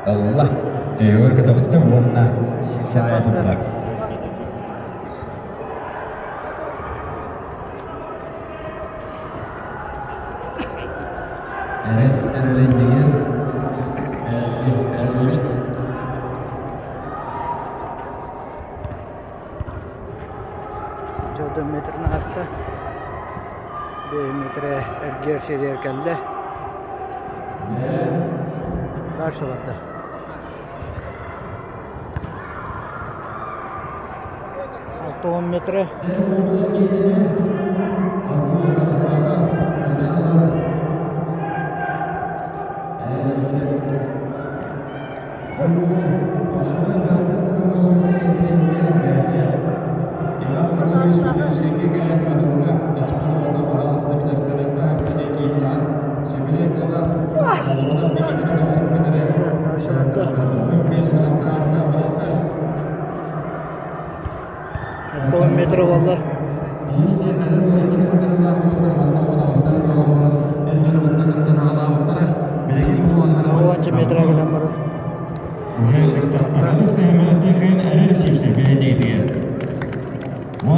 Ылла, төһөҕөр көтөхтө уонна саҕа турда. Эрэл эрэлин эрэллибит. Дьэ метрин ааста. Биир метрэ эргиэр сиригэр кэллэ. Дальше барда. 60 метрэ. Дальше барда. 60 метр буолла. Уонча метр кэлэн баран.